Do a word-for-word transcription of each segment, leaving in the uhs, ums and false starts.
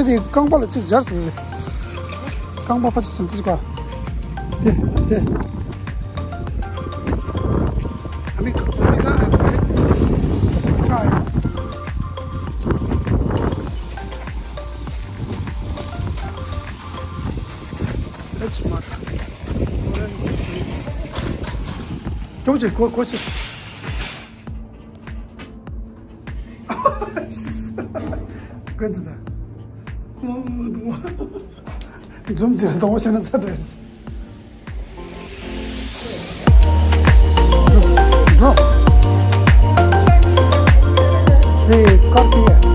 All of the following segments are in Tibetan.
དེ་རྐང་པ་ལ་གཅིག་སྦྱར་ཟེར་རེད། རྐང་པ་ཕར་ཚུར་ཚུར་ག་དེ་དེ། ཨ་མི་ཨ་མི་ཀ་ཨ་མི་ཀ་ཨ་མི་ཀ་ཨ་མི་ཀ། Let's mark. ཅོག་ཅིག་གོ་གོ་ཅིག་ཀོན་ཅི་ད། འཛུམ་ཅིག་གཏོང་བ་བྱས་ན་ཚ་འདྲ་རེད། འགྲོ། ཨེ་ཀར་ཏི་ཡ།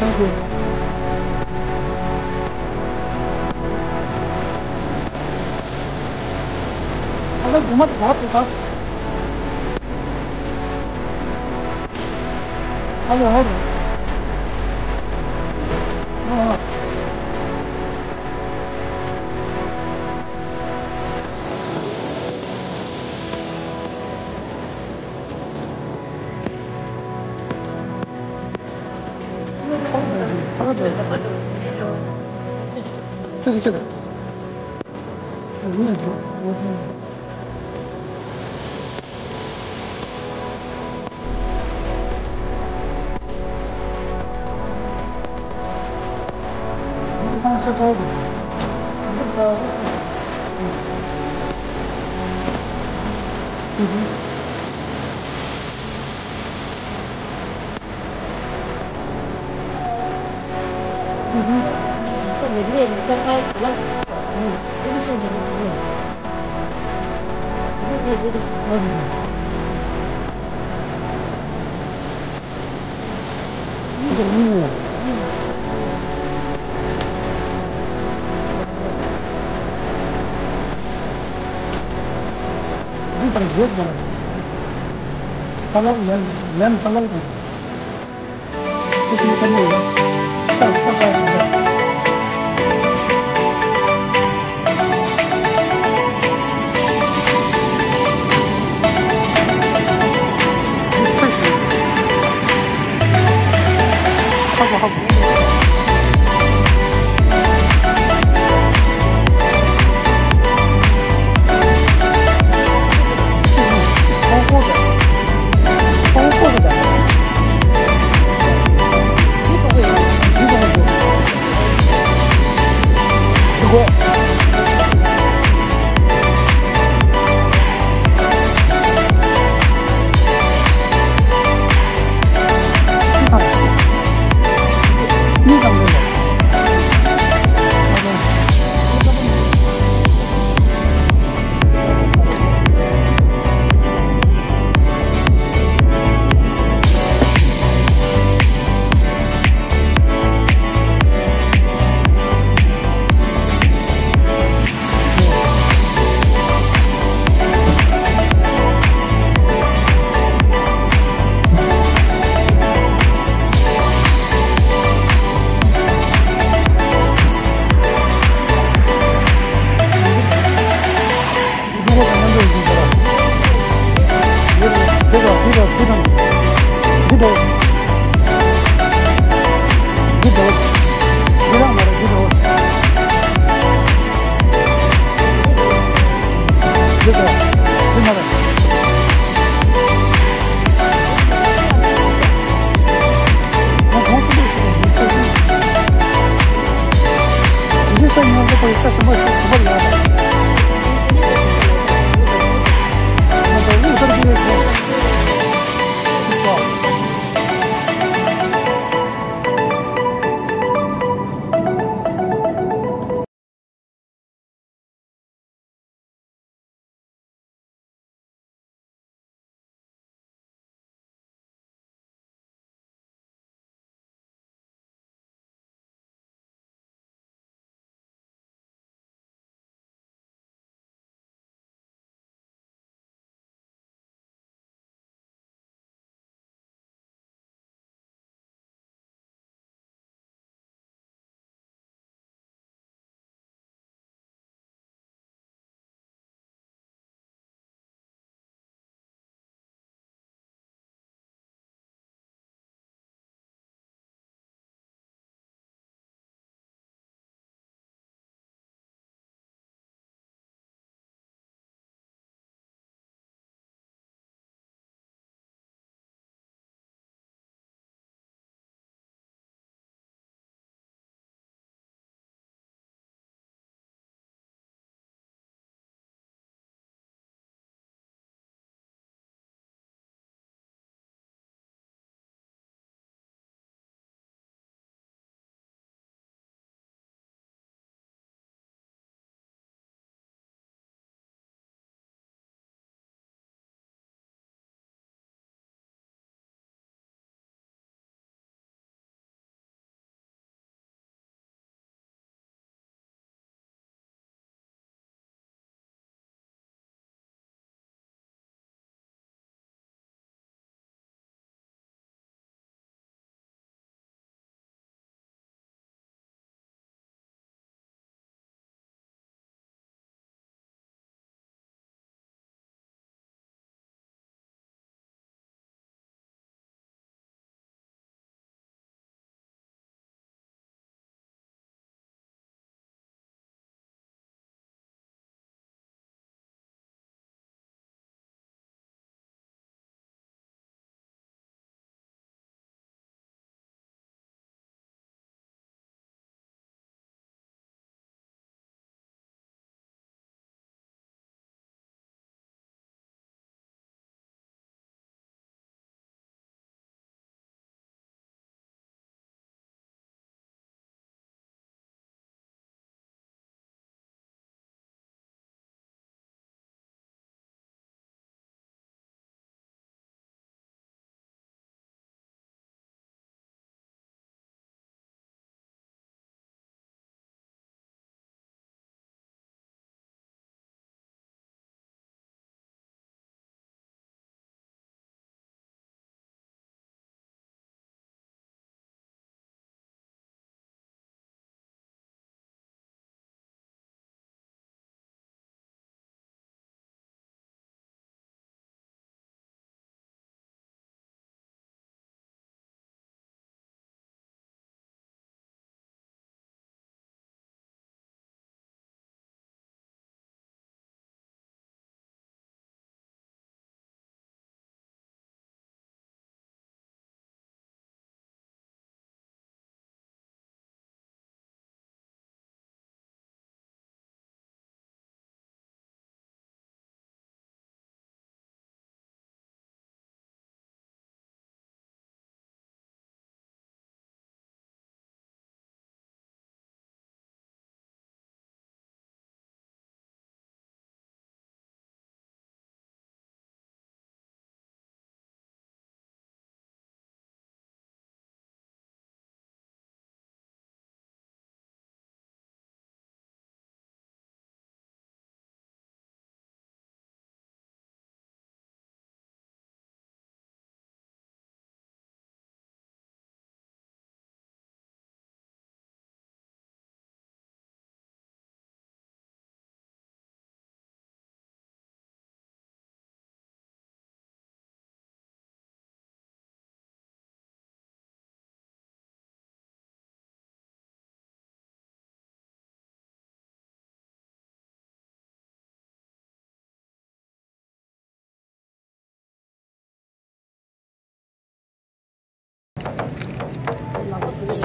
Thank you. ཨ་ལ་སྒོ་མ་དེ་བར་དུ་ད། ཨ་ལ་ཧ་རུ། ཨ་ཨ།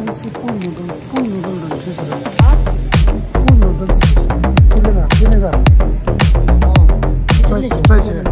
Full noodle, full noodle དང་བྲིས་ཟེར། Full noodle ཟེར། ཅི་ལེ་ག་ཅི་ལེ་ག Try བྱེད། Try བྱེད།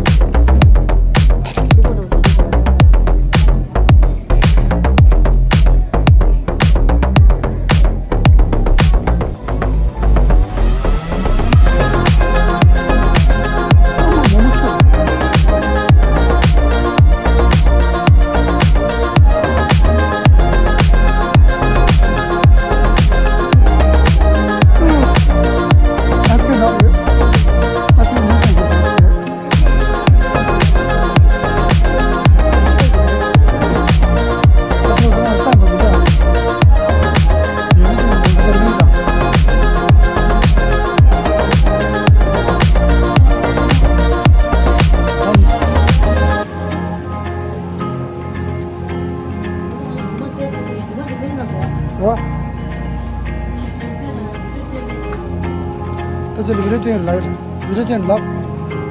ཨོ། ད་ཅི་ལ་བི་ཌིའོ་སྟོན་ལབ། བི་ཌིའོ་སྟོན་ལབ།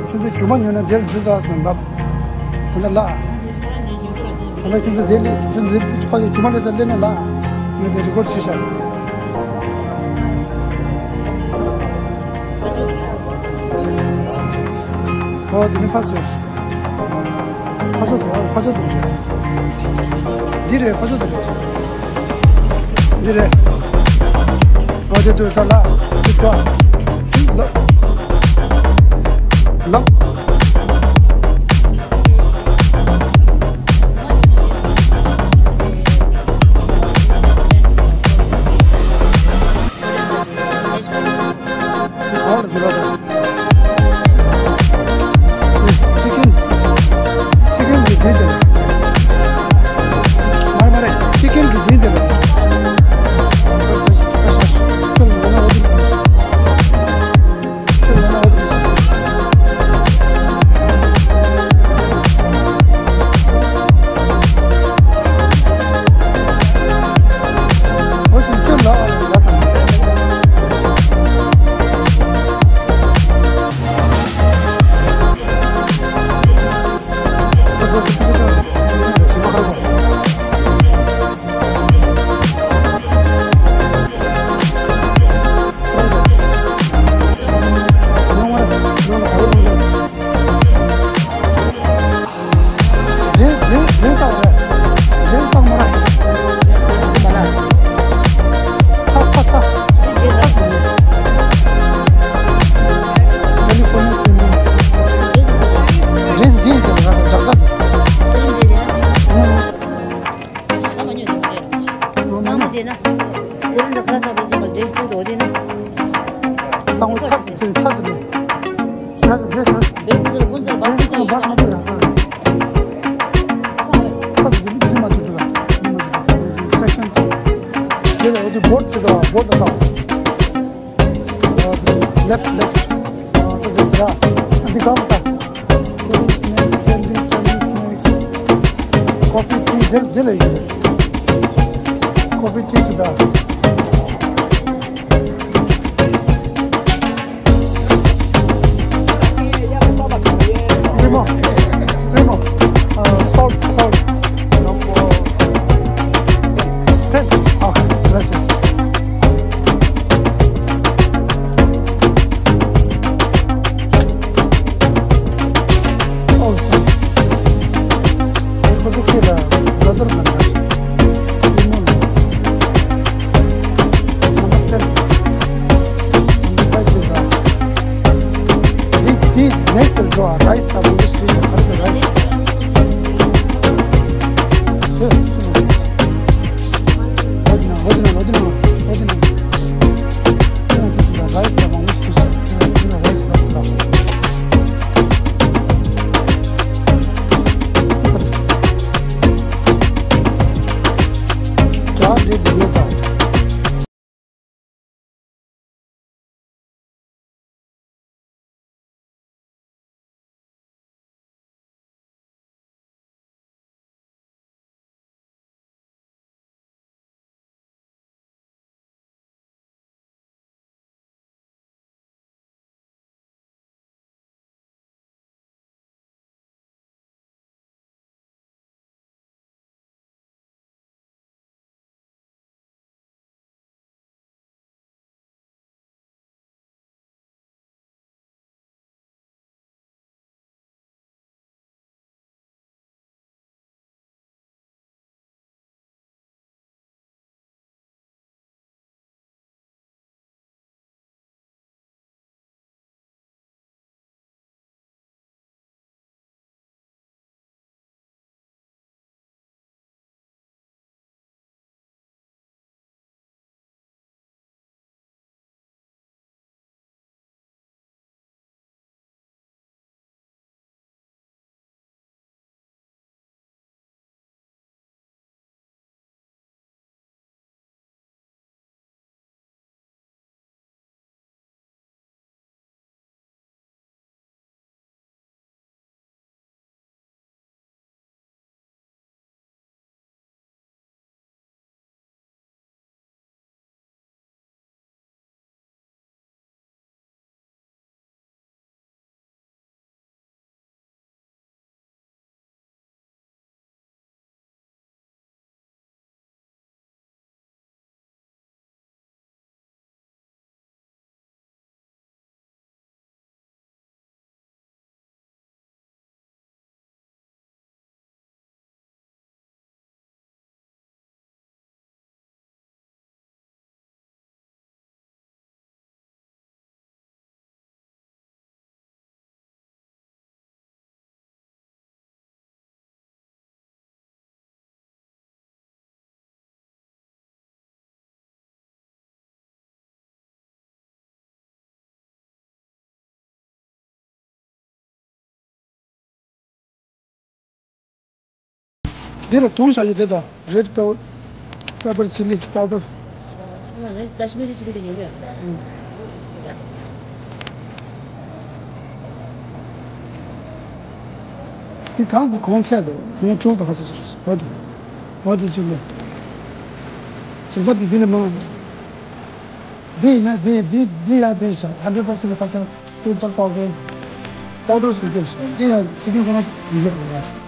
ཁྱོད་ཚོ་རྒྱུ་མ་ཉོས་ན་འདིར་འཛུལ་དང་ཟེར་ན་ལབ། ད་ལྟ་ལ། ད་ལྟ་ཁྱོད་ཚོ་འདིར་སླེབས། ཁྱོད་ཚོ་འདིར་ཕ་གི་རྒྱུ་མ་སླེབས་ས་སླེབས་ན་ལ། ངས་འདི་རི་ཀོཌ་བྱས་ཤག་ཨོ་དེ་ནི་ཕ་ཟེར། ཕ་ཚོ་དེ། ཕ་ཚོ་དེ་རེད། འདི་རེད། ཕ་ཚོ་དེ་རེད། འདི་རེད། ཨོ་དེ་དུ་ད་ལ། དུ་ཚོ། ལ། ལ། ཨོ་ལ་འདི་ལ། ཅི་ཀེན། ཅི་ཀེན་གི་འདི་འདི་རེད། མ་རེད་མ་རེད། ཅི་ཀེན་གི་འདི་འདི་རེད། ཁྱོད་ལ་ན་འོ་དེ་ཟེར། ཁྱོད་ལ་ན་འོ་དེ་ཟེར། འོ་ཞིག་ཁྱོད་ལ་ལ་ས། འདྲེན་འདྲེན་འདྲེན་བཏང་རེད། འདྲེན་བཏང་མ་རེད། ཚ་ཚ་ཚ། ཚ་ཚ། ཀ་ལི་ཧྥོ་ནི་ཡ་ཀུན་མིན་ཟེར། འདྲེན་འདི་ཡིན་ཟེར། ང་ཚོ་འཇག་འཇག་ནང་མ་དེ་ན། ཁོ་རང་ཚོ་ཁ་ས་བོ་ཅིག་ག་འདྲེ་ཞིག་བཅུག་འདུག་དེ་ན། ས་འོ་ཚ་ཚ་ཚ་ཚ་ཟེར་ནས། ཤ་ཟེར་འདྲེ་ཤ། འདྲེ་ཁོ་ཚོ་ལ་ཁོ་ཚོ་ལ་བ་སོ་ཚ་ཡོད་ས་རེད། ཚ་ཚ་ཟེར་འདི་མ་བཅུག་ཚུལ་ལ་མི་མ་བཅུག་ཚུལ་ལ་སེག་ཤན་དེ་ལ་འོ་དེ་བོར་ཚུལ་ལ་བོར་ལ་བཏང་། Left, left. ཨ་ཏི་ཏི་ཙི་ར། ཨ་ཏི་གམ་ཏ། Korean snacks, Chinese, Chinese snacks. Coffee, tea, དེ་དེ་ལ་ཡོད། Coffee, tea ཅི་ད། Primo, primo, uh, salt, salt. Ten. Okay, gracias. Oh, sí. Después de que la, la otra manera. Primo, no. Number ten. Number five is, uh, the, the next draw, rice, uh, English tradition, rice. Sure, sure, sure. Odina, odina, odina, odina. Odina, odina, rice, uh, English tradition, odina, rice, uh, odina. Kya de dieta? འདི་ལ་དུང་བཞག་ཡོད་དེ་དང་རེད་པེ་པར་ཆི་ལི་པའོ་ཌར། ང་ཀ་ཤི་མི་རི་ཆི་ལི་དེ་ཉོས་ཡོད། འདི་གང་གི་གོང་ཁྱད་དུ་ངས་དྲུག་དང་ཁ་ཚ་ཟེར་བ་དུ་བ་དུ་ཆི་ལི། ཟུར་པ་དེ་འདི་ལ་མང་། འདི་ཡིན་ན་འདི་འདི་འདི་ཡང་འདི་བཞག་ཧན་ཌེ་རེད་པར་སེན་ཊི་ཧན་ཌེ་རེད་པར་སེན་ཊི་པའོ་ཌར་པའོ་ཌར། པའོ་ཌར་སུ་སྐྱེས་སོང་། འདི་ཡང་ཚིག་གི་ཁོ་ན་ཡིན་པ་རེད།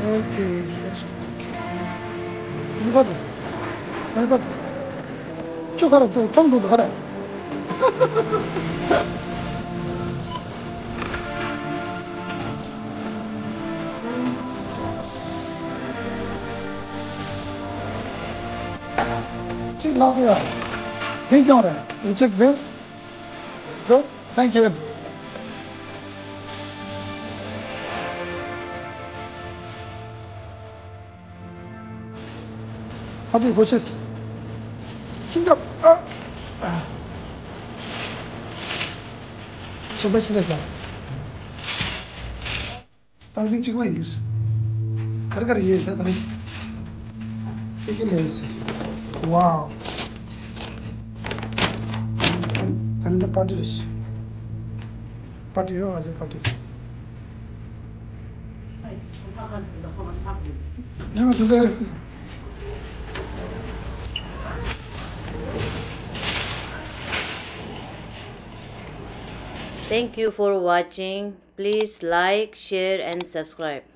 Okay. ཁྱོད་ག་རེ་ཐོང་འདུག་ག་རེ། གཅིག་ལགས་ཡ། ཕིང་ཀྱང་རེད། གཅིག་བེ། Good. Thank you. ཨ་ཙི་གོ་ཆེས། ཤིང་ཀ་ཨ། ཤོག་པ་ཤིང་ཀ་ཟ། ཏང་ཏིང་གཅིག་པ་ཡིན་གྱི། གར་གར་ཡོད་ད་ད་རེད། ཤེས་ཀྱི་མེད་ཟེར། Wow. ད་ནི་ད་པར་ཊི་རེད། པར་ཊི་ཡོད་ཨ་ཙི་པར་ཊི། ཡང་དུ་ཟེར། Thank you for watching. Please like, share and subscribe.